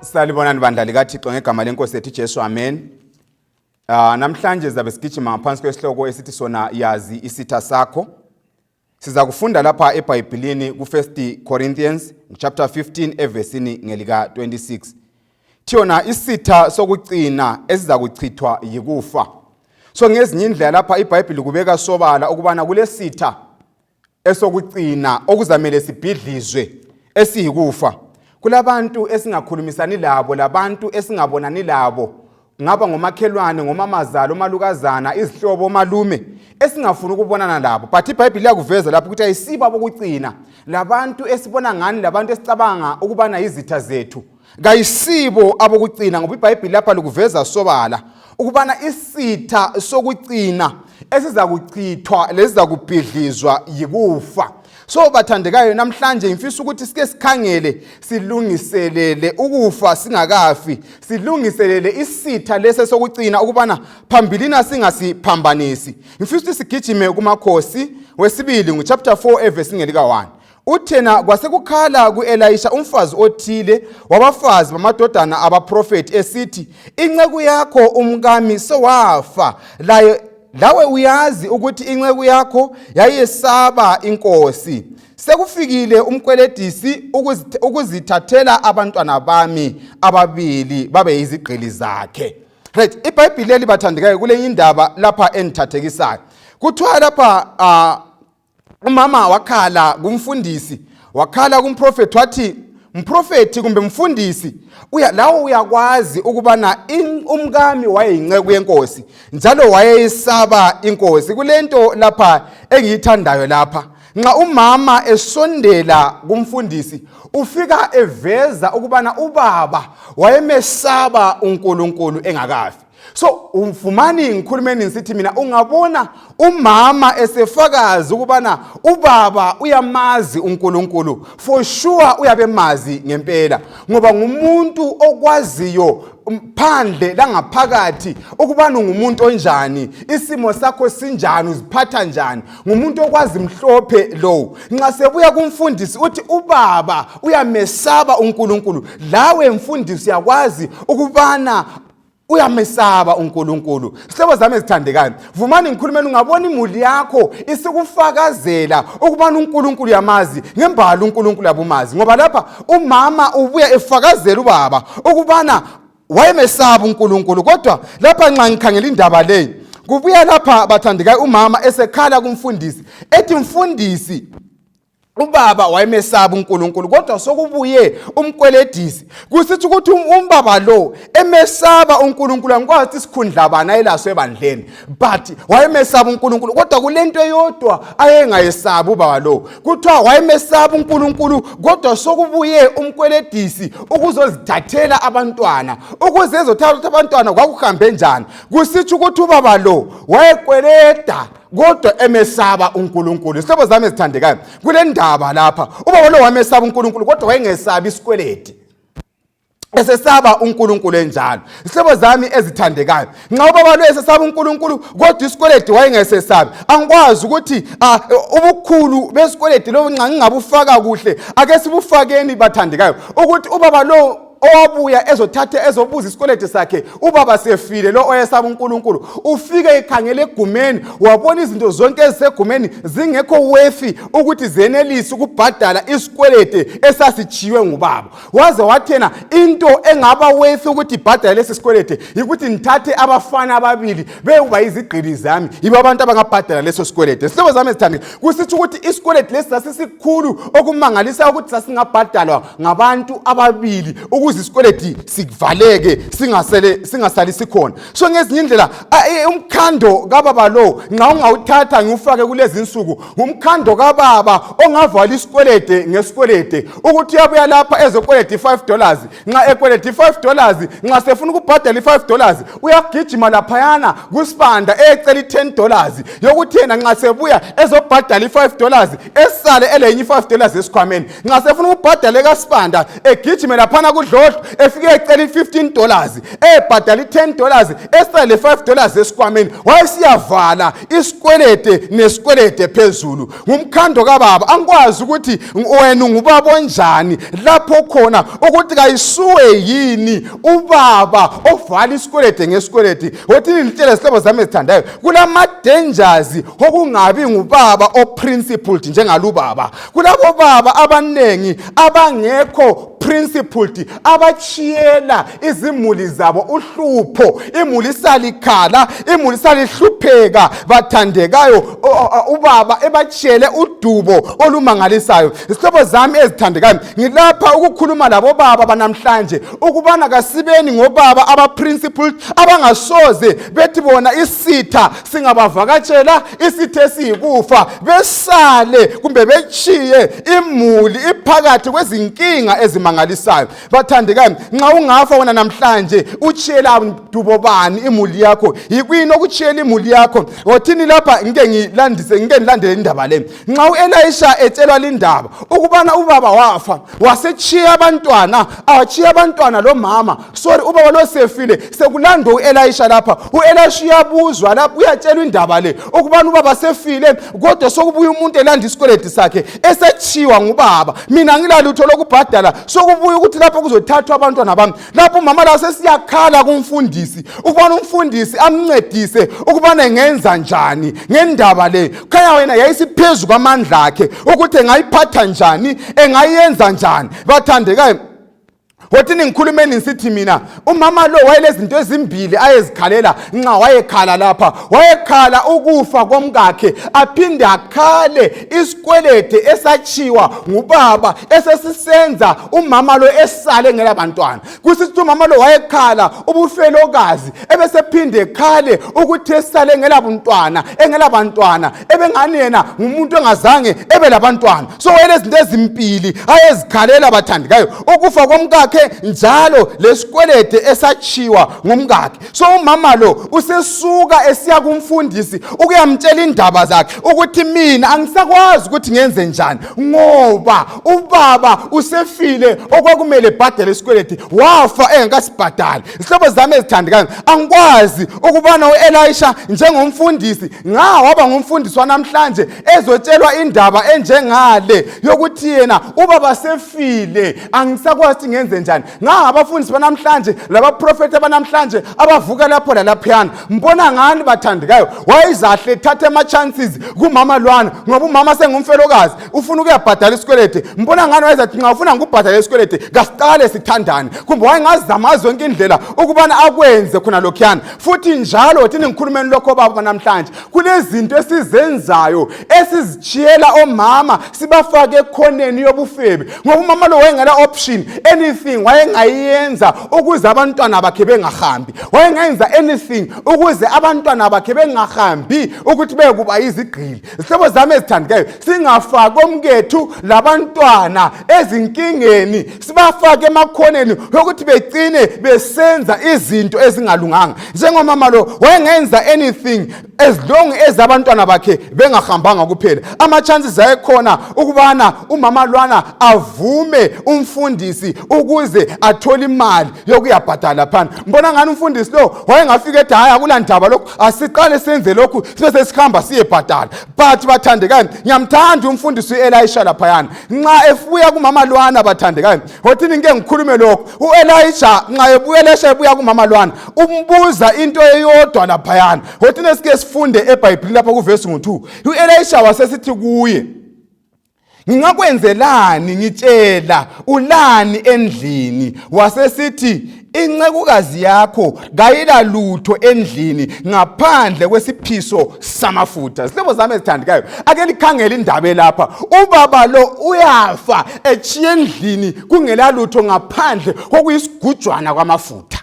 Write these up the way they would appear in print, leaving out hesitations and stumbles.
Salibonani bandla likaThixo ngegama lenkosi yethu Jesu, amen. Namhlanje sizabe sigijima ngaphansi kwesihloko esithi sona yazi isitha sakho. Siza kufunda lapha eBhayibhilini ku-1 Corinthians chapter 15 evesini ngelika 26. Thiyona isitha sokucina esizakuchithwa yikufa. So ngezinye indlela lapha iBhayibhili kubeka sobala ukubana kulesitha esokucina okuzamele sibhidlizwe esiyikufa. Kulabantu esingakhulumisani labo, labantu esingabonani labo, kungaba ngomakhelwane, ngomamazala, omalukazana, izihlobo, omalume esingafuni ukubonana labo, but iBhayibhili liyakuveza lapho ukuthi ayisibo abokucina. Labantu esibona ngani, labantu esicabanga ukubana yizitha zethu, kayisibo abokucina, ngoba iBhayibhili lapha likuveza sobala ukubana isitha sokucina esizakuchithwa lesizakubhidlizwa yikufa. So bathandekayo, namhlanje ngifisa ukuthi sike sikhangele, silungiselele ukufa singakafi, silungiselele isitha lesi sokucina ukubana phambilini singasiphambanisi. Ngifisa ukuthi sigijime kuMakhosi wesibili nguchapter 4 evesini ngelika 1. Uthena kwasekukhala ku-Elisha umfazi othile wabafazi bamadodana abaprofethi esithi, inceku yakho umkami sewafa, laye lawe uyazi ukuthi inceku yakho yayesaba inkosi. Sekufikile umkweledisi ukuzithathela abantwana bami ababili babe yizigqili zakhe. Right, iBhayibhili leli bathandekayo, kule indaba lapha engithathekisayo. Kuthiwa lapha umama wakhala kumfundisi, wakhala kumprofethi, wathi, mprofethi kumbe mfundisi, uya lawo uyakwazi ukubana umkami wayeyinceku yenkosi njalo wayeyisaba inkosi. Kulento lapha engiyithandayo lapha, nxa umama esondela kumfundisi ufika eveza ukubana ubaba wayemesaba uNkulunkulu engakafi. So umfumani ngikhulumeni ngisithi mina, ungabona umama esefakazi ukubana ubaba uyamazi uNkulunkulu, for sure uyabemazi ngempela, ngoba ngumuntu okwaziyo phandle langaphakathi ukubana ungumuntu onjani, isimo sakho sinjani, uziphatha njani. Ngumuntu okwazi mhlophe lowo. Nxa sebuya kumfundisi uthi ubaba uyamesaba uNkulunkulu, lawe mfundisi uyakwazi ukubana uyamesaba uNkulunkulu. Sihlobo zami ezithandekayo, vumani ngikhulumeni, ungabona imuli yakho isikufakazela ukubana uNkulunkulu uyamazi ngembala, uNkulunkulu uyabumazi, ngoba lapha umama ubuya efakazela ubaba ukubana wayemesaba uNkulunkulu. Kodwa lapha nxa ngikhangela indaba leyi, kubuya lapha bathandekayo umama esekhala kumfundisi ethi, mfundisi, ubaba wayemesaba uNkulunkulu, kodwa sokubuye umkweledisi. Kusithi ukuthi umbaba lo emesaba uNkulunkulu, angikwazi ukuthi isikhundla bani ayelaso ebandleni, but wayemesaba uNkulunkulu, kodwa kulento eyodwa ayengayesabi ubaba lo. Kuthiwa wayemesaba uNkulunkulu, kodwa sokubuye umkweledisi ukuzozithathela abantwana. Ukuze ezothatha abantwana kwakuhambe njani? Kusithi ukuthi ubaba lo wayekweleda kodwa emesaba uNkulunkulu. Isihlobo zami ezithandekayo, kule ndaba lapha ubaba lo wamesaba uNkulunkulu, kodwa wayengesabi isikweledi, esesaba uNkulunkulu enjalo. Isihlobo zami ezithandekayo, nxa ubaba lo esesaba uNkulunkulu kodwa isikweledi wayengesesabi, angikwazi ukuthi ubukhulu besikweledi lo nxa ngingabufaka kuhle. Ake sibufakeni bathandekayo, ukuthi ubaba lo owabuya ezothatha ezobuza isikwelede sakhe, ubaba sefile lo oyesaba uNkulunkulu, ufike ekhangele egumeni wabona izinto zonke ezisegumeni zingekho wefi ukuthi zenelise ukubhadala isikwelede esasitshiywe ngubaba. Waze wathena into engaba wefi ukuthi ibhadale lesi sikwelede yikuthi ngithathe abafana ababili bekuba izigqili zami, yibo abantu abangabhadala leso sikwelede. Sihlobo zami ezithandile, kusitsho ukuthi isikwelede lesi sasisikhulu okumangalisa ukuthi sasingabhadalwa ngabantu ababili ukuze isikweledi sivaleke, singasele singasali sikhona. So ngezinye indlela umkhando kababa lo, nxa ungawuthatha ngiwufake kulezi insuku, ngumkhando kababa ongavala isikwelede ngesikwelede, ukuthi uyabuya lapha ezokweleda i-$5. Nxa ekweleda i-$5, nxa sefuna ukubhadala i-$5, uyagijima laphayana kusibanda eyecela i-$10 yokuthi yena nxa sebuya ezobhadala i-$5, esale elenye i-$5 esikhwameni. Nxa sefuna ukubhadala ekasibanda, egijime laphana kudlo lodwa efike ecela i-$15, ebhadala i-$10, esale $5 esikhwameni, wayesiyavala isikwelede nesikwelede phezulu. Ngumkhando kababa. Angikwazi ukuthi wena ungubaba onjani lapho khona ukuthi kayisuwe yini ubaba ovala isikwelede ngesikwelede. Wothi ngilitshele zihlobo zami ezithandayo, kulama-dangers okungabi ngubaba o-principled njengalubaba. Kulabo baba abaningi abangekho principled, abachiyela izimuli zabo uhlupho, imuli isalikhala, imuli isalihlupheka, bathandekayo, ubaba ebachiyele udubo olumangalisayo. Izihlobo zami ezithandekayo, ngilapha ukukhuluma labo baba banamhlanje ukubana kasibeni ngobaba aba-principled, abangasoze bethi bona isitha singabavakatshela, isitha esiyikufa, besale kumbe bechiye imuli iphakathi kwezinkinga ezimangalisayo. Bathandekayo, nxa ungafa wena namhlanje, uchiyela dubo bani imuli yakho? Yikwini okuchiyela imuli yakho? Wothini lapha ngike ngilandise, ngike ngilandele indaba le. Nxa u-Elisha etshelwa lindaba ukubana ubaba wafa wasechiya abantwana, awachiya abantwana lo mama, sorry, ubaba lo sefile, sekulandwa u-Elisha lapha. U-Elisha uyabuzwa lapha, uyatshelwa indaba le ukubana ubaba sefile, kodwa sokubuya umuntu elanda isikweledi sakhe esechiwa ngubaba, mina ngilalutho lokubhadala, sokubuya ukuthi lapho kuzothathwa abantwana bami. Lapho umama la sesiyakhala kumfundisi ukubana umfundisi amncedise ukubana engenza njani ngendaba le. Khanya wena yayisiphezu kwamandla akhe ukuthi engayiphatha njani, engayenza njani. Bathandekayo, wothini ngikhulumeni ngisithi mina umama lo wayelezinto ezimbili ayezikhalela nxa wayekhala lapha. Wayekhala ukufa komkakhe, aphinde akhale isikwelede esachiwa ngubaba esesisenza umama lo esale ngela bantwana. Kusithi umama lo wayekhala ubufelokazi, ebesephinde ekhale ukuthi esale ngela buntwana, engela bantwana, ebengani yena ngumuntu engazange ebe labantwana. So wayelezinto ezimbili ayezikhalela, bathandikayo, ukufa komkakhe njalo lesikwelede esachiwa ngumkakhe. So umama lo usesuka esiya kumfundisi ukuyamtshela indaba zakhe ukuthi mina angisakwazi ukuthi ngenze njani ngoba ubaba usefile, okwakumele ebhadale isikweledi wafa engakasibhadali. Zihlobo zami ezithandekayo, angikwazi ukubana u-Elisha njengomfundisi nga waba ngumfundisi wanamhlanje ezotshelwa indaba enjengale yokuthi yena ubaba sefile, angisakwazi ukuthi ngenze njani. Nga abafundisi banamhlanje labaprofethi abanamhlanje abavuka lapho lalaphiyana, mbona ngani bathandekayo, wayezahle ethatha ama-chances kumama lwana, ngoba umama sengumfelokazi, ufuna ukuyabhadala isikwelede. Mbona ngani wayezathi nxa ufuna ngikubhadala isikwelede kasiqale sithandane, kumbe wayengazama zonke indlela ukubana akwenze khona lokhuyana. Futhi njalo thina ngikhulumeni lokho baba namhlanje, kulezinto esizenzayo esizitshiyela omama, sibafake ekhoneni yobufebe, ngoba umama lo wayengela option, anything wayengayenza ukuze abantwana bakhe bengahambi, wayengenza anything ukuze abantwana bakhe bengahambi ukuthi bekuba yizigqili. Zihlobo zami ezithandekayo, singafaki omkethu labantwana ezinkingeni, sibafake emakhoneni yokuthi begcine besenza izinto ezingalunganga. Njengomama lo wayengenza anything as long as abantwana bakhe bengahambanga kuphela. Ama-chances ayekhona ukubana umama lwana avume umfundisi ukuze athole imali yokuyabhadala phana. Mbona ngani umfundisi lo wayengafika ethi hayi, akulandaba lokhu, asiqale senze lokhu sibe sesihamba siyebhadala. But bathandekayo, ngiyamthanda umfundisi u-Elisha laphayana nxa efuya kumama lwana. Bathandekayo, wothini ngike ngikhulume lokhu, u-Elisha nxa ebuya, Elisha ebuya kumama lwana, umbuza into eyodwa laphayana. Wothini esike sifunde eBhayibhilini lapha kuvesi ngu-2. U-Elisha wasesithi kuye, ngingakwenzelani? Ngitshela, ulani endlini? Wasesithi, incekukazi yakho kayilalutho endlini ngaphandle kwesiphiso samafutha. Zihlobo zami ezithandekayo, ake likhangele indaba elapha. Ubaba lo uyafa echiye endlini kungelalutho ngaphandle kokuyisigujwana kwamafutha.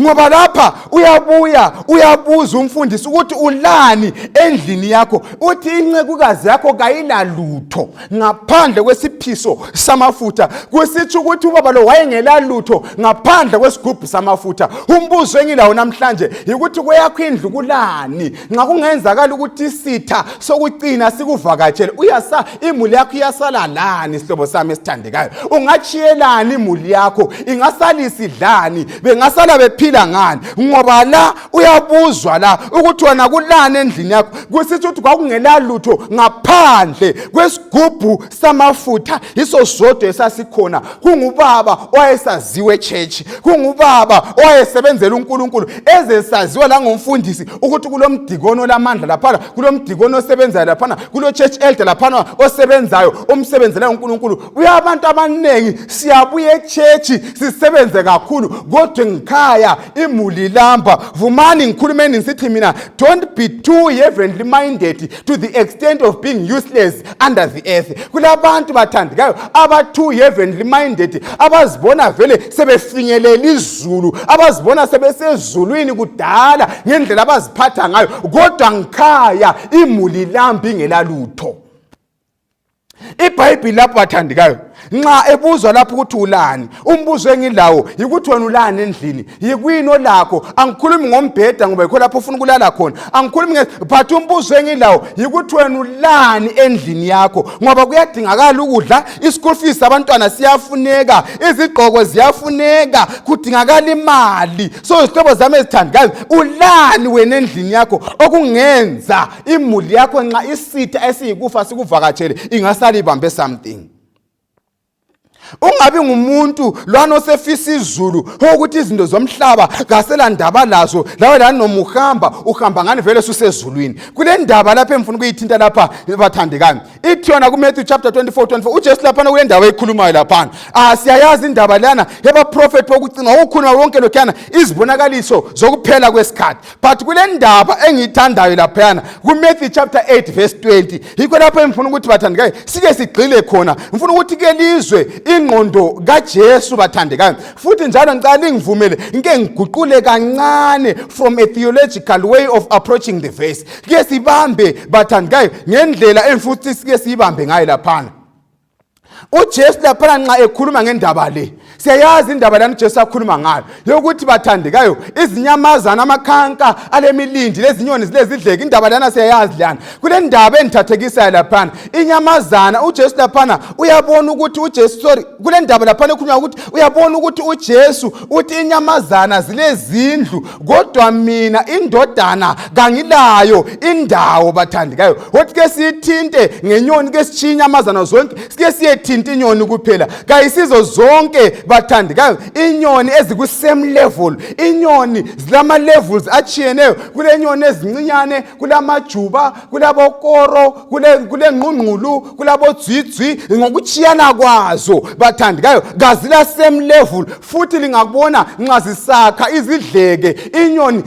Ngoba lapha uyabuya uyabuza umfundisi ukuthi ulani endlini yakho, uthi incekukazi yakho kayilalutho ngaphandle kwesiphiso samafutha. Kusitsho ukuthi ubaba lo wayengelalutho ngaphandle kwesigubhu samafutha. Umbuzo engilawo namhlanje yikuthi kweyakho indlu kulani? Nxa kungenzakala ukuthi isitha sokucina sikuvakatshele, uyasa imuli yakho iyasala lani, sihlobo sami esithandekayo? Ungatshiyelani imuli yakho? Ingasala isidlani? Bengasala bephila ngani? Ngoba la uyabuzwa la ukuthi wena kulani endlini yakho. Kusitsho ukuthi kwakungelalutho ngaphandle kwesigubhu samafutha, yiso sodwa esasikhona. Kungubaba owayesaziwe echurch, kungubaba owayesebenzela uNkulunkulu, ezesaziwa langomfundisi ukuthi kulomdikoni olamandla laphana, kulomdikoni osebenzayo laphana, kulo church elder laphana osebenzayo omsebenzela uNkulunkulu. Uyabantu abaningi siyabuya echurch sisebenze kakhulu, kodwa ngikhaya imuli lamba. Vumani ngikhulumeni ngisithi mina, don't be too heavenly minded to the extent of being useless under the earth. Kulabantu bathandekayo aba-too heavenly minded, abazibona vele sebefinyelela izulu, abazibona sebesezulwini kudala ngendlela abaziphatha ngayo, kodwa ngikhaya imuli lambi ingelalutho. IBhayibhili lapho bathandekayo, nxa ebuzwa lapho ukuthi ulani, umbuzo engilawo yikuthi wena ulani endlini? Yikwini olakho? Angikhulumi ngombheda ngoba yikho lapho ufuna ukulala khona, angikhulumi but umbuzo engilawo yikuthi wena ulani endlini yakho? Ngoba kuyadingakala ukudla, i-school fees abantwana siyafuneka, izigqoko ziyafuneka, kudingakala imali. So izihlobo zami ezithandekayo, ulani wena endlini yakho okungenza imuli yakho nxa isitha esiyikufa sikuvakatshele ingasala ibambe something? Ungabi ngumuntu lwana osefisa izulu, ukuthi izinto zomhlaba kaselandaba lazo, lawe lanoma uhamba uhamba ngani vele susezulwini. Kule ndaba lapha engifuna ukuyithinta lapha bathandekayo, ithi yona kuMatthew chapter 24 24, uJesu laphana kule ndaba eyikhulumayo laphana. Ah, siyayazi indaba lana yabaprofethi bokucina, ukukhuluma konke lokhuyana, izibonakaliso zokuphela kwesikhathi. But kule ndaba engiyithandayo laphayana kuMatthew chapter 8 verse 20, yikho lapho engifuna ukuthi bathandekayo sike sigxile khona. Ngifuna ukuthi ke lizwe ingqondo kaJesu bathandekayo. Futhi njalo ngicela lingivumele ngike ngiguqule kancane from a theological way of approaching the verse, ke sibambe bathandekayo ngendlela engifuna ukuthi sike siyibambe ngayo laphana. UJesu laphana nxa ekhuluma ngendaba le, siyayazi indaba lana uJesu akhuluma ngayo yokuthi bathandekayo izinyamazana, amakhanka alemilindi, lezinyoni zilezidleke. Indaba lana siyayazi lana. Kule ndaba engithathekisayo laphana, inyamazana, uJesu laphana uyabona ukuthi uJesu, sorry, kule ndaba laphana ekhulunywa ukuthi uyabona ukuthi uJesu uthi inyamazana zilezindlu, kodwa mina indodana kangilayo indawo bathandekayo. Wothi ke siyithinte ngenyoni, ke sitshiye inyamazana zonke, sike siyethinta inyoni kuphela. Kayisizo zonke bathandekayo inyoni eziku-same level. Inyoni zilama-levels atshiyeneyo. Kule nyoni ezincinyane, kulamajuba, kulabokoro, kulengqungqulu, kulabodzwidzwi, ngokutshiyana kwazo bathandekayo. Kazila same level. Futhi lingakubona nxa zisakha izidleke, inyoni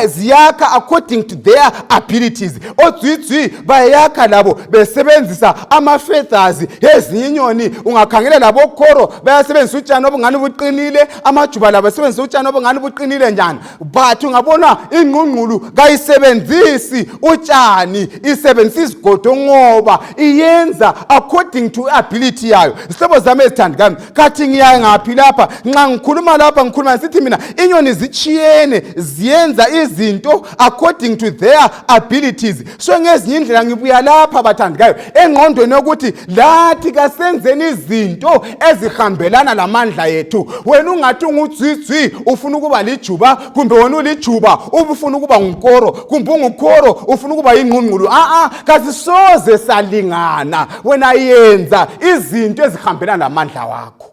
ziyakha according to their abilities. Odzwidzwi bayakha labo besebenzisa ama-feathers ezinye inyoni. Ungakhangela labokhoro bayasebenzisa utshani obungani buqinile, amajuba labo basebenzisa utshani obungani buqinile njani. But ungabona ingqungqulu kayisebenzisi utshani, isebenzisa izigodo, ngoba iyenza according to ability yayo. Zihlobo zami ezithandekayo, khathi ngiya ngaphi lapha nxa ngikhuluma lapha? Ngikhuluma ngisithi mina inyoni zitshiyene, ziyenza izinto according to their abilities. So ngezinye indlela ngibuya lapha bathandekayo engqondweni yokuthi lathi kasenzeni izinto ezihambelana lamandla yethu. Wena ungathi ungudzwidzwi ufuna ukuba lijuba, kumbe wena ulijuba ubufuna ukuba ngukoro, kumbe ungukhoro ufuna ukuba yingqungqulu, a-a, kasisoze salingana. Wena yenza izinto ezihambelana lamandla wakho.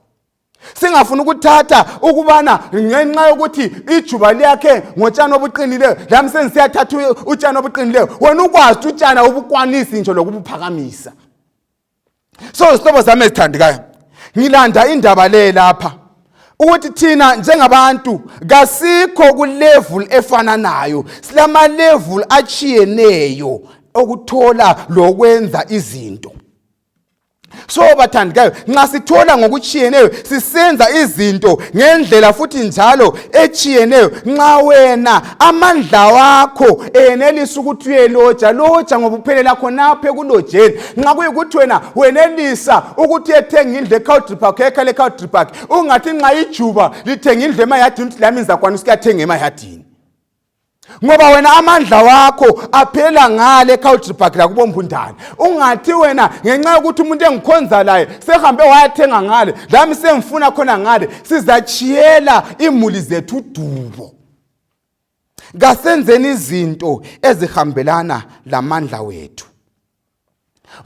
Singafuni ukuthatha ukubana ngenxa yokuthi ijuba liyakhe ngotshani obuqinileyo, lami sengisiyathatha utshani obuqinileyo. Wena ukwazi ukuthi utshani awubukwanisi nje lokubuphakamisa. So zihlobo zami ezithandekayo, ngilanda indaba le lapha ukuthi thina njengabantu kasikho ku-level efananayo, silama-level atshiyeneyo okuthola lokwenza izinto. So bathandikayo, nxa sithola ngokutshiyeneyo sisenza izinto ngendlela futhi njalo etshiyeneyo. Nxa wena amandla wakho enelisa ukuthi uyeloja, loja ngoba uphelela khonapho ekulojeni. Nxa kuyikuthi wena wenelisa ukuthi uyethenga indlu eCowdray Park, uyekhala eCowdray Park, ungathi nxa ijuba lithenga indlu emayadini uthi lami ngizakwanisa ukuyathenga emayadini, ngoba wena amandla wakho aphela ngale eCowdray Park lakubombundane. Ungathi wena ngenxa yokuthi umuntu engikhonza laye sehambe wayathenga ngale, lami sengifuna khona ngale, sizatshiyela imuli zethu udubo. Kasenzeni izinto ezihambelana lamandla wethu.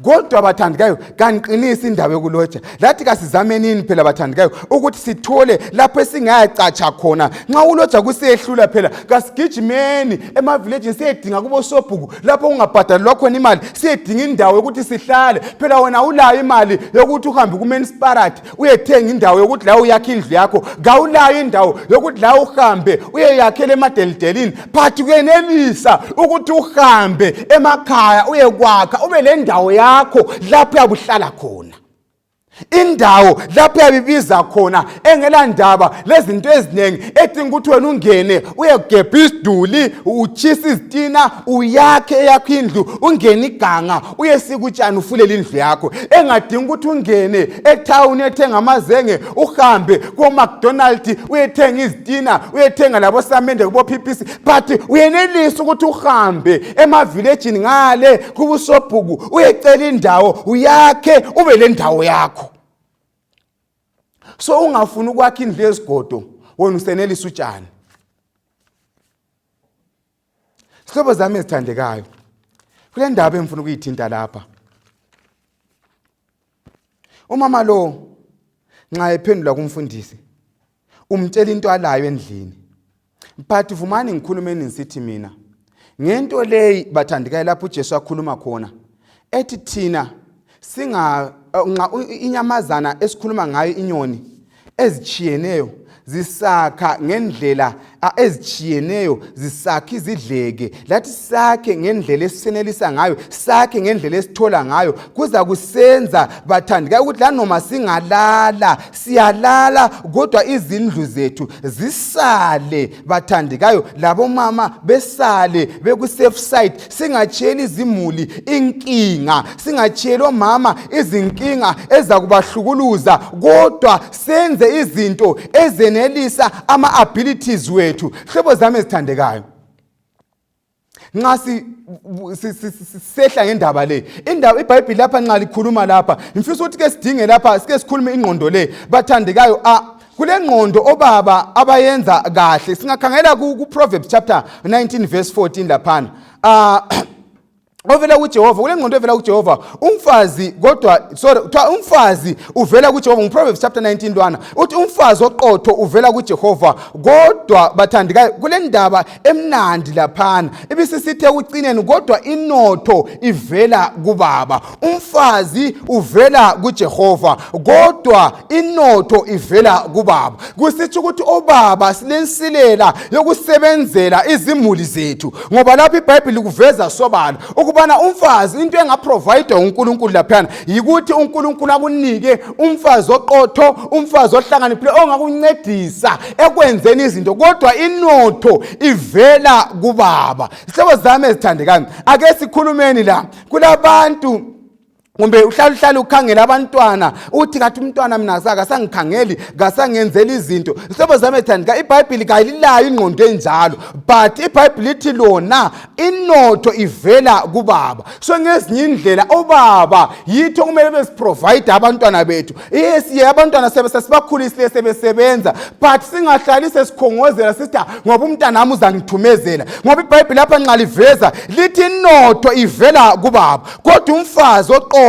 Kodwa bathandikayo, kangiqinisi indaba yokuloja. Lathi kasizamenini phela bathandikayo ukuthi sithole lapho esingayacatsha khona. Nxa uloja kusehlula phela, kasigijimeni emavilejini siyedinga kubosobhuku lapho kungabhadalelwa khona imali, siyedinga indawo yokuthi sihlale. Phela wena ulayo imali yokuthi uhambe ku-municipality uyethenga indawo yokuthi la uyakhe indlu yakho, kawulayo indawo yokuthi la uhambe uyeyakhela emadelidelini, but kuyenelisa ukuthi uhambe emakhaya uyekwakha ube le ndawo yakho lapho uyabuhlala khona, indawo lapho uyabibiza khona engela ndaba lezinto eziningi edinga ukuthi wena ungene uyegebha isiduli, utshise izitina, uyakhe eyakho indlu, ungene iganga uyesika utshani ufulele indlu yakho, engadingi ukuthi ungene ethawuni uyethenga amazenge, uhambe ko-McDonald uyethenga izitina, uyethenga labosamende kubo-PPC, but uyenelisa ukuthi uhambe emavilejini ngale kubusobhuku uyecela indawo, uyakhe ube le ndawo yakho. So ungafuni ukwakha indlu yezigodo, wena usenelisa utshani. Sihlobo zami ezithandekayo, kule ndaba engifuna ukuyithinta lapha, umama lo nxa ephendula kumfundisi umtshela into alayo endlini, but vumani ngikhulumeni ngisithi mina ngento leyi bathandekayo, lapho uJesu akhuluma khona ethi thina singa nxa inyamazana esikhuluma ngayo, inyoni ezitshiyeneyo zisakha ngendlela ezitshiyeneyo, zisakha izidleke, lathi sakhe ngendlela esisenelisa ngayo, sakhe ngendlela esithola ngayo. Kuza kusenza bathandekayo ukuthi lanoma singalala, siyalala, kodwa izindlu zethu zisale bathandekayo, labomama besale beku-safe side, singatshiyeli izimuli inkinga, singatshiyeli omama izinkinga ezakubahlukuluza, kodwa senze izinto ezenelisa ama-abilities wethu. Hlobo zami ezithandekayo, nxa sehla ngendaba le, indaba iBhayibhili lapha nxa likhuluma lapha, ngifisa ukuthi ke sidinge lapha sike sikhulume ingqondo le bathandekayo. A kule ngqondo obaba abayenza kahle, singakhangela ku-Proverbs chapter 19 verse 14 laphana, ovela kuJehova, kule ngqondo evela kuJehova umfazi, kodwa sorry, kuthiwa umfazi uvela kuJehova. NguProverbs chapter 19 lwana, uthi umfazi oqotho uvela kuJehova. Kodwa bathandekayo, kule ndaba emnandi laphana ibisisithi ekucineni, kodwa inotho ivela kubaba. Umfazi uvela kuJehova, kodwa inotho ivela kubaba. Kusitsho ukuthi obaba silensilela yokusebenzela izimuli zethu, ngoba lapho iBhayibhili kuveza sobala ukubana umfazi, into engaprovayidwa uNkulunkulu laphana yikuthi uNkulunkulu akunike umfazi oqotho, umfazi ohlakaniphile ongakuncedisa ekwenzeni izinto, kodwa inotho ivela kubaba. Zihlobo zami ezithandekayo, ake sikhulumeni la. Kulabantu kumbe uhlala uhlala ukhangela abantwana, uthi kathi umntwana mina kasangikhangeli, kasangenzeli izinto. Zihlobo zami ethandika, iBhayibhili kalilayo ingqondo enjalo, but iBhayibhili lithi lona inotho ivela kubaba. So ngezinye indlela obaba yitho kumele besiprovide abantwana bethu. Yes, ye abantwana sebe sesibakhulisile, sebesebenza, but singahlali sesikhongozela sithi ngoba umntana wami uzangithumezela, ngoba iBhayibhili lapha nxa liveza lithi inotho ivela kubaba, kodwa umfazi oqotho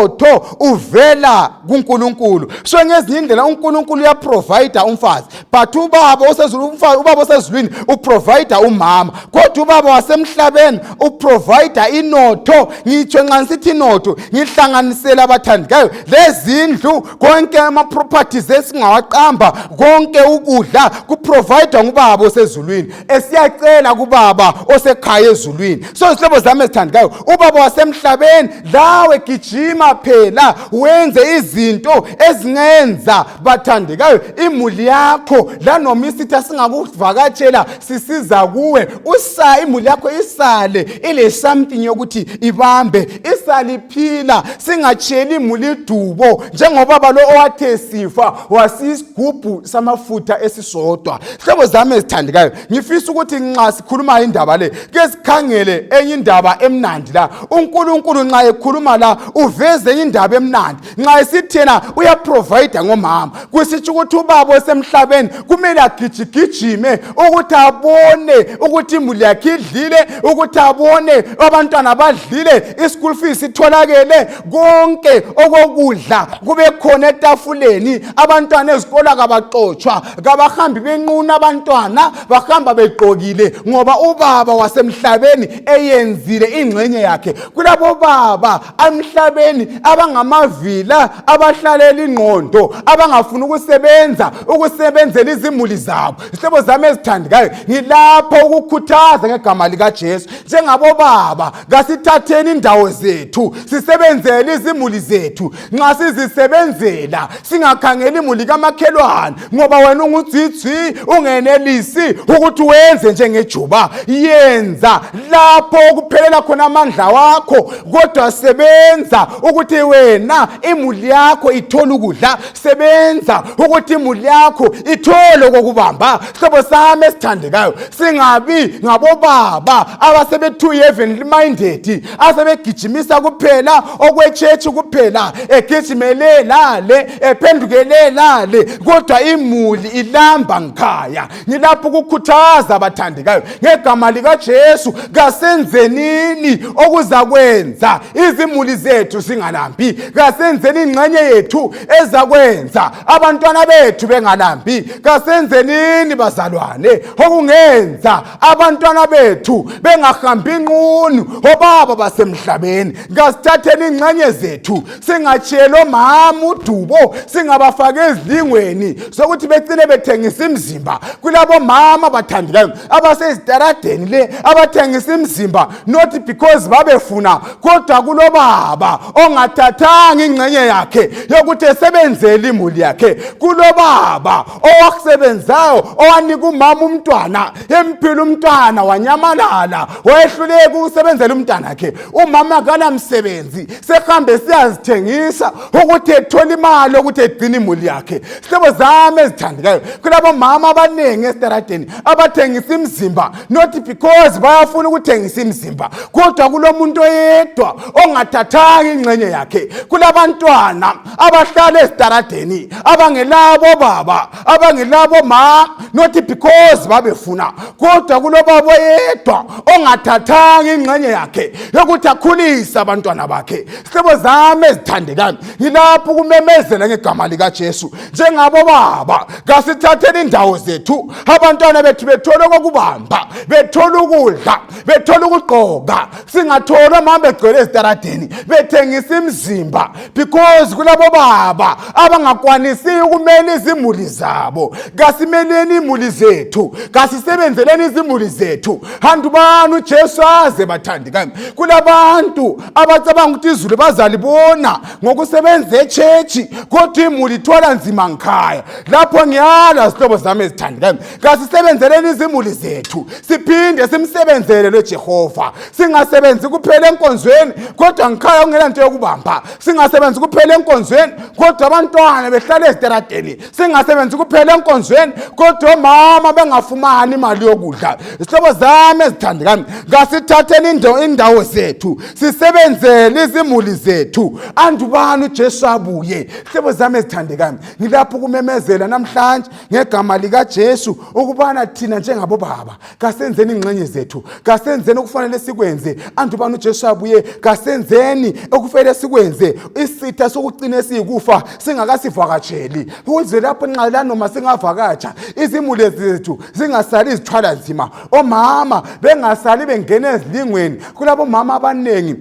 uvela kuNkulunkulu. So ngezinye indlela uNkulunkulu uyaprovide umfazi, but ubaba osezulwini, umfazi, ubaba osezulwini uprovide umama, kodwa ubaba wasemhlabeni uprovide inotho. Ngitsho nxa ngisithi inotho, ngihlanganisela abathandikayo lezindlu, konke ama-properties esingawaqamba, konke ukudla kuprovide ngubaba osezulwini, esiyacela kubaba osekhaya ezulwini. So zihlobo zami ezithandikayo, ubaba wasemhlabeni lawe gijima. Zama phela wenze izinto ezingenza bathandekayo imuli yakho lanoma isitha singakuvakatshela sisiza kuwe usa imuli yakho isale ile something yokuthi ibambe isale iphila singatsheli imuli idubo njengobaba lo owathe sifa wasisigubhu samafutha esisodwa. Hlobo zami ezithandekayo, ngifisa ukuthi nxa sikhuluma indaba le ke sikhangele enye indaba emnandi la. uNkulunkulu nxa ekhuluma la uveze enye indaba emnandi. Nxa esithi yena uyaprovide ngomama, kusitsho ukuthi ubaba osemhlabeni kumele agijigijime ukuthi abone ukuthi imuli yakhe idlile, ukuthi abone abantwana badlile, i-school fees itholakele, konke okokudla kube khona etafuleni, abantwana ezikolo kabaxotshwa, kabahambi benquna abantwana, bahamba begqokile ngoba ubaba wasemhlabeni eyenzile ingxenye yakhe. Kulabo baba emhlabeni abangamavila, abahlalela ingqondo, abangafuni ukusebenza, ukusebenzela izimuli zabo. Zihlobo zami ezithandekayo, ngilapho ukukhuthaza ngegama likaJesu. Njengabobaba kasithatheni indawo zethu sisebenzele izimuli zethu. Nxa sizisebenzela singakhangeli imuli kamakhelwane, ngoba wena ungudzidzi ungenelisi ukuthi wenze njengejuba. Yenza lapho okuphelela khona amandla wakho, kodwa sebenza ukuthi wena imuli yakho ithole ukudla, sebenza ukuthi imuli yakho ithole okokubamba. Hlobo sami esithandekayo, singabi ngabobaba abasebe-too heavenly minded, asebegijimisa kuphela okwetshetshi kuphela, egijimele lale ephendukele lale, kodwa imuli ilamba ngikhaya. Ngilapho ukukhuthaza abathandekayo ngegama likaJesu, kasenzenini okuzakwenza izimuli zethu zingalambi, kasenzeni ingxenye yethu ezakwenza abantwana bethu bengalambi, kasenzenini bazalwane okungenza abantwana bethu bengahambi nqunu obaba basemhlabeni. Kasithatheni ingxenye zethu, singatshiyeli omama udubo, singabafaki ezilingweni sokuthi becine bethengisa imizimba. Kulabo mama bathandekayo abasezitaradeni le abathengisa imizimba, not because babefuna, kodwa kulobaba ongathathanga ingxenye yakhe yokuthi esebenzele imuli yakhe. Kulobaba owakusebenzayo owanika umama umntwana, emphila umntwana wanyamalala, wayehluleka ukusebenzela umntwana wakhe. Umama kalamsebenzi, sehambe siyazithengisa ukuthi ethole imali yokuthi egcine imuli yakhe. Sihlobo zami ezithandekayo, kulabo mama abaningi esitaradeni abathengisa imizimba, not because bayafuna ukuthengisa imizimba, kodwa kulomuntu oyedwa ongathathanga ingxenye yakhe. Kulabantwana abahlala ezitaradeni abangelabo baba, abangelabo ma, not because babefuna, kodwa kulobaba oyedwa ongathathanga ingxenye yakhe yokuthi akhulise abantwana bakhe. Sihlobo zami ezithandekayo, ngilapho ukumemezela ngegama likaJesu, njengabo baba kasithatheni indawo zethu, abantwana bethu bethole okokubamba, bethole ukudla, bethole ukugqoka, singatholi omama begcwele ezitaradeni bethengisa imizimba, because kulabo baba abangakwanisiyo ukumela izimuli zabo. Kasimeleni imuli zethu, kasisebenzeleni izimuli zethu. Handubani uJesu aze bathandekayo. Kulabantu abacabanga ukuthi izulu bazalibona ngokusebenza echechi, kodwa imuli ithwala nzima ngikhaya. Lapho ngiyala zihlobo zami ezithandekayo, kasisebenzeleni izimuli zethu, siphinde simsebenzele loJehova. Singasebenzi kuphela enkonzweni, kodwa ngikhaya kungela nto yokubamba. Singasebenzi kuphela enkonzweni, kodwa abantwana behlala ezitaradeni. Singasebenzi kuphela enkonzweni, kodwa omama bengafumani imali yokudla. Zihlobo zami ezithandekayo, kasithatheni indawo zethu, sisebenzele izimuli zethu, andubani uJesu abuye. Zihlobo zami ezithandekayo, ngilapho ukumemezela namhlanje ngegama likaJesu ukubana thina njengabobaba kasenzeni ingxenye zethu, kasenzeni okufanele sikwenze, andubani uJesu abuye. Kasenzeni okufanele sikwenze, isitha sokucina esiyikufa singakasivakatsheli, ukuze lapho nxa lanoma singavakatsha izimuli zethu zingasali izithwala nzima, omama bengasali bengena ezilingweni. Kulabo mama abaningi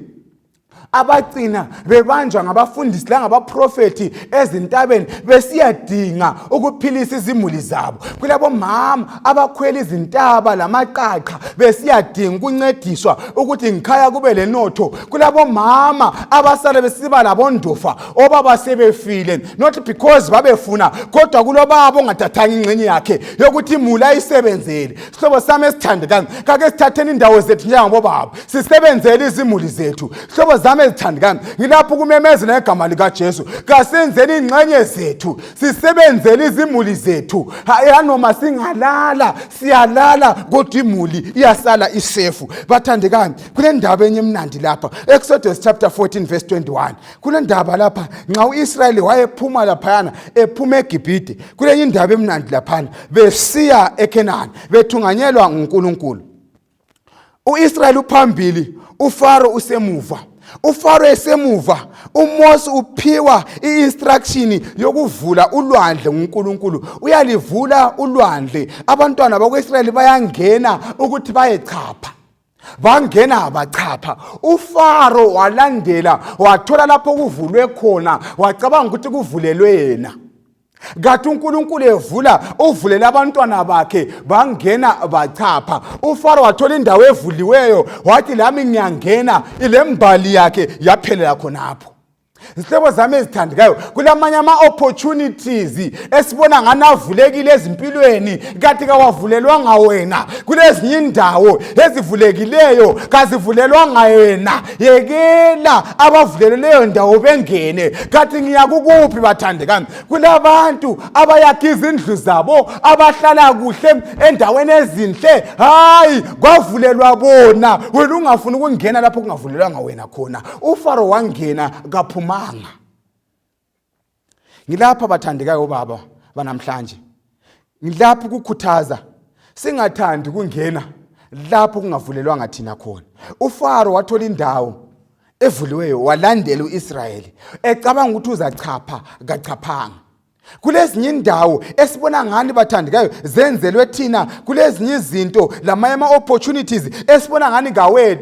Abagcina bebanjwa ngabafundisi langabaprofethi ezintabeni besiyadinga ukuphilisa izimuli zabo. Kulabomama abakhwela izintaba lamaqaqa besiyadinga ukuncediswa ukuthi ngikhaya kube lenotho. Kulabomama abasala besiba labondofa obaba sebefile, not because babefuna, kodwa kulobaba ongathathanga ingxenye yakhe yokuthi imuli ayisebenzele. Sihlobo sami esithandekayo, kake sithatheni indawo zethu njengabobaba, sisebenzele izimuli zethu. Hlobo zami ezithandekayo, ngilapho ukumemezela ngegama likaJesu, kasenzeni ingxenye zethu, sisebenzele izimuli zethu. Yanoma singalala, siyalala, kodwa imuli iyasala isefu. Bathandekayo, kule ndaba enye emnandi lapha, Exodus chapter 14 verse 21. Kule ndaba lapha, nxa uIsrayeli wayephuma laphayana, ephuma eGibhite, kulenye indaba emnandi laphana, besiya eKhenani, bethunganyelwa nguNkulunkulu. uIsrayeli uphambili, uFaro usemuva. UFaro esemuva, uMose uphiwa i-instruction yokuvula ulwandle nguNkulunkulu. Uyalivula ulwandle, abantwana bakwaIsrayeli bayangena ukuthi bayechapha. Bangena bachapha. UFaro walandela, wathola lapho kuvulwe khona, wacabanga ukuthi kuvulelwe yena. Kathi uNkulunkulu evula, uvulela abantwana bakhe, bangena bachapha. UFaro wathola indawo evuliweyo, wathi lami ngiyangena. Ilembali yakhe yaphelela khonapho. Zihlobo zami ezithandekayo, kulamanye ama-opportunities esibona ngani avulekile ezimpilweni, kanti kawavulelwanga wena. Kulezinye indawo ezivulekileyo, kazivulelwanga wena. Yekela abavulelwe leyo ndawo bengene. Kanti ngiyakukuphi, bathandekayo? Kulabantu abayakha izindlu zabo, abahlala kuhle endaweni ezinhle. Hayi, kwavulelwa bona, wena ungafuni ukungena lapho kungavulelwanga wena khona. UFaro wangena, kaphumanga. Ngilapha, bathandekayo baba banamhlanje, ngilapha ukukhuthaza, singathandi ukungena lapho kungavulelwanga thina khona. UFaro wathola indawo evuliweyo, walandela uIsrayeli ecabanga ukuthi uzachapha, kachaphanga. Kulezinye indawo esibona ngani, bathandekayo, zenzelwe thina. Kulezinye izinto lamanye ama-opportunities esibona ngani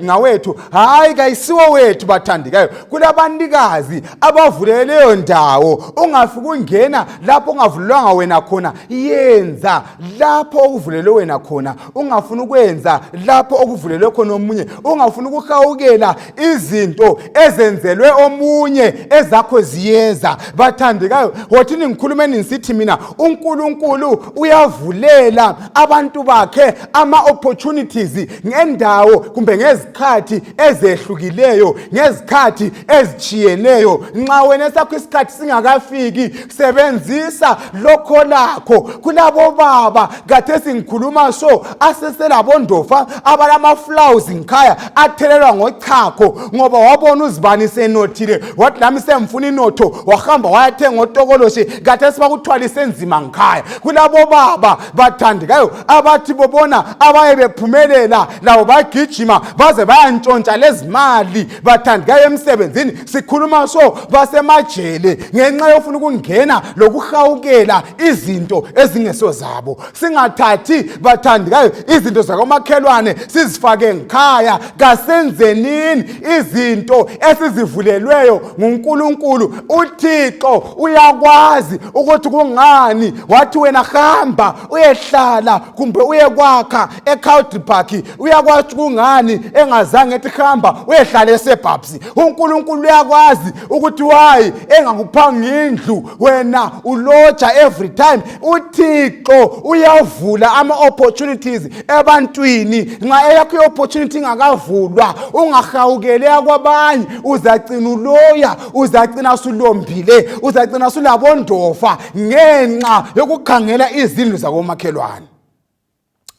ngawethu, hayi, kayisiwo wethu, bathandekayo. Kulabanikazi abavulele leyo ndawo. Ungafiki ungena lapho ungavulelwanga wena khona. Yenza lapho okuvulelwe wena khona, ungafuni ukwenza lapho okuvulelwe khona omunye. Ungafuni ukuhawukela izinto ezenzelwe omunye, ezakho ziyeza, bathandekayo. Wothini ngikhulumeni ngisithi mina, uNkulunkulu uyavulela abantu bakhe ama-opportunities ngendawo kumbe ngezikhathi ezehlukileyo, ngezikhathi ezitshiyeneyo. Nxa wena esakho isikhathi singakafiki, sebenzisa lokho lakho. Kulabo baba khathesi ngikhuluma so, aseselabondofa abalamaflawuzi ngikhaya athelelwa ngochakho, ngoba wabona uzibani senothile, wathi lami sengifuna inotho, wahamba wayathenga otokoloshi, khathesi bakuthwalise nzima ngikhaya. Kulabo baba, bathandekayo, abathi bobona abaye bephumelela, labo bagijima baze bayantshontsha lezimali, bathandekayo, emsebenzini. Sikhuluma so, basemajele ngenxa yofuna ukungena lokuhawukela izinto ezingeso zabo. Singathathi, bathandekayo, izinto zakomakhelwane sizifake ngikhaya. Kasenzenini izinto esizivulelweyo nguNkulunkulu. UThixo uyakwazi ukuthi kungani wathi wena hamba uyehlala kumbe uyekwakha eCowdray Park. Uyakwazi kungani engazange ethi hamba uyehlala eSebhabsi. uNkulunkulu uyakwazi ukuthi why engakuphanga indlu, wena uloja every time. UThixo uyavula ama-opportunities ebantwini. Nxa eyakho i-opportunity ingakavulwa, ungahawukele kwabanye, uzacina uloya, uzacina sulombile, uzacina sulabondofa ngenxa yokukhangela izindlu zakomakhelwane.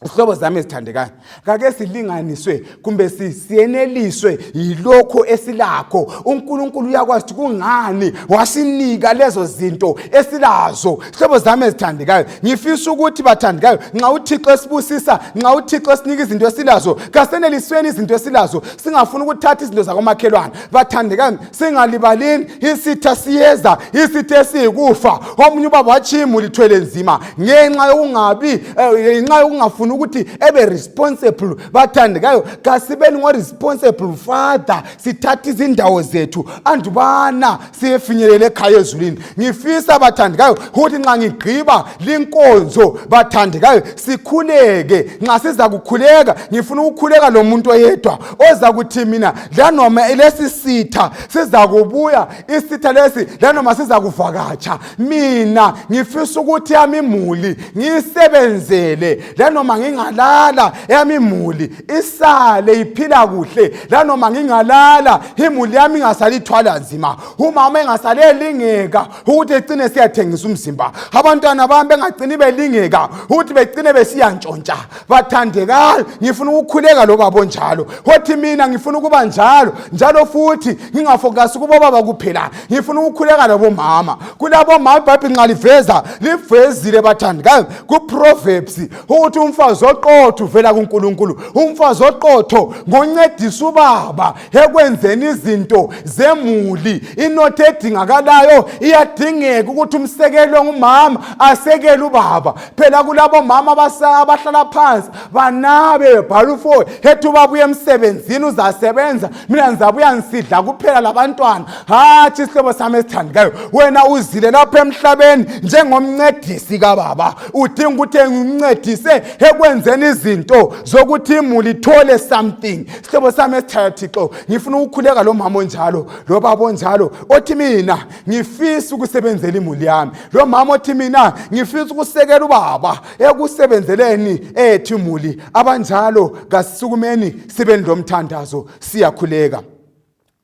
Zihlobo zami ezithandekayo, kake silinganiswe kumbe siyeneliswe yilokho esilakho. UNkulunkulu uyakwazi ukuthi kungani wasinika lezo zinto esilazo. Zihlobo zami ezithandekayo, ngifisa ukuthi, bathandekayo, nxa uThixo esibusisa, nxa uThixo esinika izinto esilazo, kasenelisweni izinto esilazo, singafuni ukuthatha izinto zakomakhelwane. Bathandekayo, singalibalini, isitha siyeza, isitha esiyikufa. Omunye ubaba watshiya imuli ithwele nzima ngenxa yokungabi ngenxa yokungafuni. Ngifuna ukuthi ebe responsible. Bathandekayo, kasibeni ngo-responsible father, sithathe izindawo zethu andubana siyefinyelela ekhaya ezulwini. Ngifisa, bathandekayo, ukuthi nxa ngigqiba linkonzo, bathandekayo, sikhuleke. Nxa siza kukhuleka, ngifuna ukukhuleka lo muntu oyedwa oza kuthi mina lanoma lesi sitha siza kubuya, isitha lesi lanoma siza kuvakatsha, mina ngifisa ukuthi yami imuli ngiyisebenzele, lanoma ngingalala yami imuli isale iphila kuhle, lanoma ngingalala imuli yami ingasali ithwala nzima, umama engasale elingeka ukuthi ecine siyathengisa umzimba, abantwana bami bengagcini belingeka ukuthi begcine besiyantshontsha. Bathandekayo, ngifuna ukukhuleka lo baba onjalo othi mina ngifuna ukuba njalo njalo, futhi ngingafokasi kubobaba kuphela, ngifuna ukukhuleka labomama. Kulabomama, iBhayibheli nxa liveza, livezile, bathandekayo, kuProverbs ukuthi umfazi oqotho uvela kuNkulunkulu. Umfazi oqotho ngoncedisa ubaba ekwenzeni izinto zemuli. Inotho edingakalayo iyadingeka ukuthi umsekelo ngumama asekele ubaba. Phela kulabo mama abahlala phansi banabe bebhala ufoni, hethi ubaba uye emsebenzini, uzasebenza, mina ngizabuya ngisidla kuphela labantwana. Hatshi, isihlobo sami esithandekayo, wena uzile lapha emhlabeni njengomncedisi kababa. Udinga ukuthi ngimncedise ekwenzeni izinto zokuthi imuli ithole something. Sihlobo sami esithaya Thixo, ngifuna ukukhuleka lo mama onjalo, lo baba onjalo othi mina ngifisa ukusebenzela imuli yami, lo mama othi mina ngifisa ukusekela ubaba ekusebenzeleni ethu imuli. Abanjalo kasisukumeni sibe lomthandazo, siyakhuleka.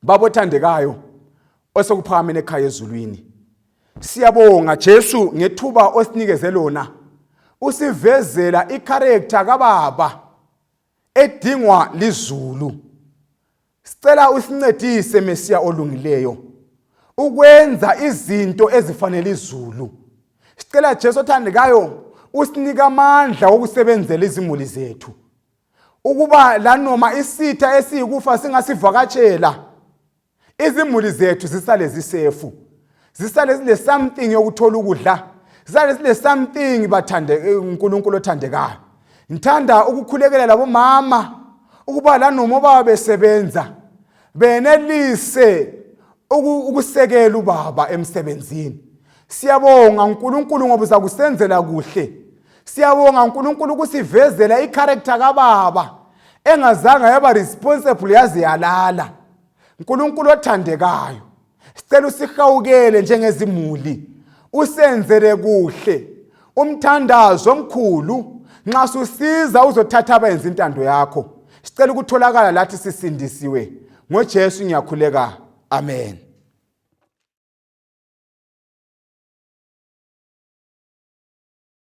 Baba othandekayo osekuphakameni ekhaya ezulwini, siyabonga Jesu ngethuba osinikeze lona, usivezela icharacter kababa edingwa lizulu. Sicela usincedise, Mesiya olungileyo, ukwenza izinto ezifanele izulu. Sicela, Jesu othandekayo, usinika amandla okusebenzela izimuli zethu, ukuba lanoma isitha esiyikufa singasivakatshela, izimuli zethu zisale zisefu, zisale zile something yokuthola ukudla, zisale zile something. Bathande uNkulunkulu othandekayo, ngithanda ukukhulekela labomama ukuba lanoma obaba besebenza, benelise ukusekela ubaba emsebenzini. Siyabonga uNkulunkulu ngoba uzakusenzela kuhle. Siyabonga uNkulunkulu ukusivezela icharacter kababa engazange yaba responsible yaze yalala. Nkulunkulu othandekayo, sicela usihawukele njengezimuli, usenzele kuhle. Umthandazo omkhulu, nxa susiza uzothatha abayenza intando yakho, sicela ukutholakala lathi sisindisiwe. NgoJesu ngiyakhuleka, amen.